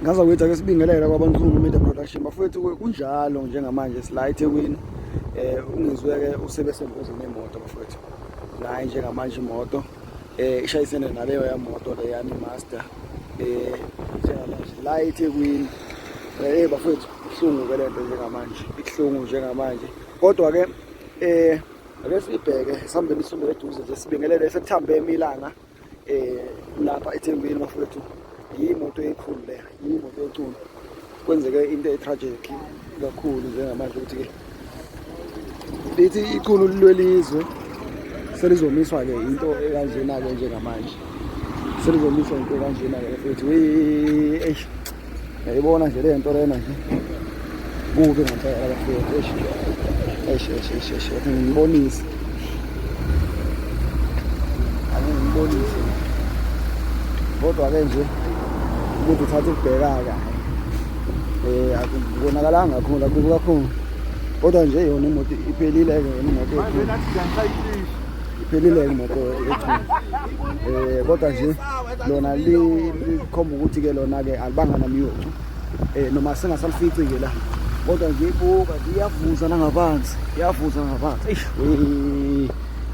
Ngaza kwethu ake sibingelele kwabantu Media Production bafowethu kunjalo njengamanje sila eThekwini ungizwe ke usebe sengozini yemoto bafowethu nayi njengamanje imoto ishayisene naleyo yamoto leyani Mazda njengamanje la eThekwini bafowethu ibuhlungu ke lento njengamanje ibuhlungu njengamanje kodwa ke ake sibheke sihambeni isondele eduze nje sibingelele sekuthambe imilanga lapha eThekwini bafowethu yimoto ekhulu le yimoto enkulu kwenzeke into e-tragic kakhulu njengamanje ukuthi-ke lithi iqulu lwelizwe selizomiswa-ke into ekanjena-ke njengamanje selizomiswa into ekanjena-ke futhi eish yayibona nje le nto lena nje kubi ngempela bafowethu eish eish eish eish eish ake ngibonise ake ngibonise kodwa-ke nje umuntu uthatha ukubheka-ke akubonakalanga kakhulu akubi kakhulu kodwa nje yona imoto iphelile-ke yona imoto iphelile-ke imoto ethuni kodwa nje lona likhomba ukuthi-ke lona-ke alibanga namyocu noma singasalifici-ke la kodwa nje ibuka iyavuza nangaphansi iyavuza nangaphansi eish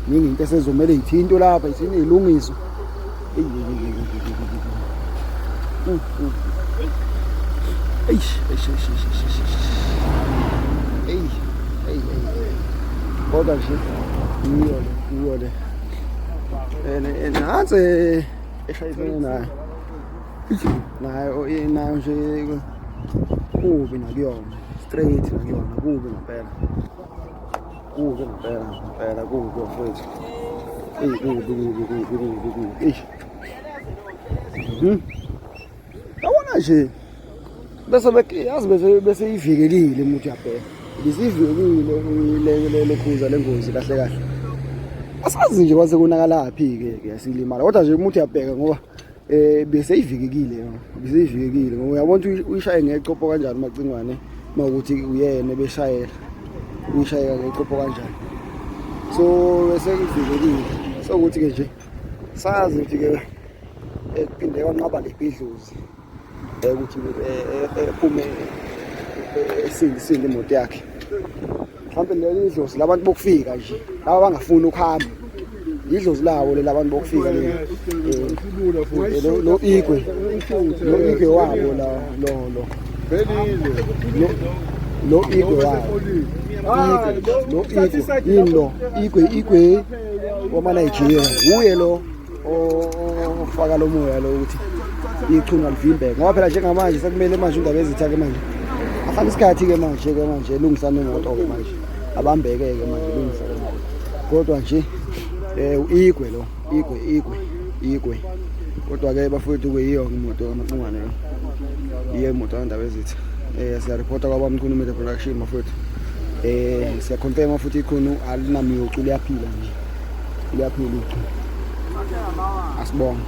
ningi into esezomele ithintwe lapha ithini ilungiswe eish eish eish eish eish eish ei ei kodwa nje yiyo le yiyo le nansi eshayisene nayo nayo nayo nje kubi nakuyona straight nakuyona kubi ngempela kubi ngempela ngempela kubi bafowethu eyi kubi kubi kubi kubi kubi eish yabona nje bese yazi bese bese ivikelile umuntu uyabheka bisivikelile le khuza lengozi kahle kahle asazi nje kwase konakalaphi ke ke yasilimala kodwa nje umuntu uyabheka ngoba bese ivikekile yona bese ivikekile ngoba uyabona ukuthi uyishaye ngecopho kanjani umacingwane mawukuthi uyena ebeshayela uyishayeka ngecopho kanjani so bese ivikekile sokuthi ke nje sazi ukuthi ke ekuphinde kwanqaba lebhidlozi ukuthi ephume esindisile imoto yakhe mhlawumbe leli idlozi labantu bokufika nje laba bangafuni ukuhamba idlozi lawo leli abantu bokufika leli lo igwe lo igwe wabo la lo lo lo igwe wabo lo igwe yini lo igwe igwe wama-Nigeria uye lo ofaka lo moya lo ukuthi ichunu alivimbeke ngoba phela njengamanje sekumele manje indaba ezitha-ke manje ahlala isikhathi-ke manje-ke manje elungisa nemoto-ke manje abambeke-ke manje elungisa le moto kodwa nje igwe lo igwe igwe igwe kodwa-ke bafowethu kuyiyo imoto kamacingwane lo iye imoto kandaba ezitha siyaripota kwabamkhulu media production bafowethu siyaconfirma futhi ikhunu alinamyocu liyaphila nje liyaphila ichunu asibonge.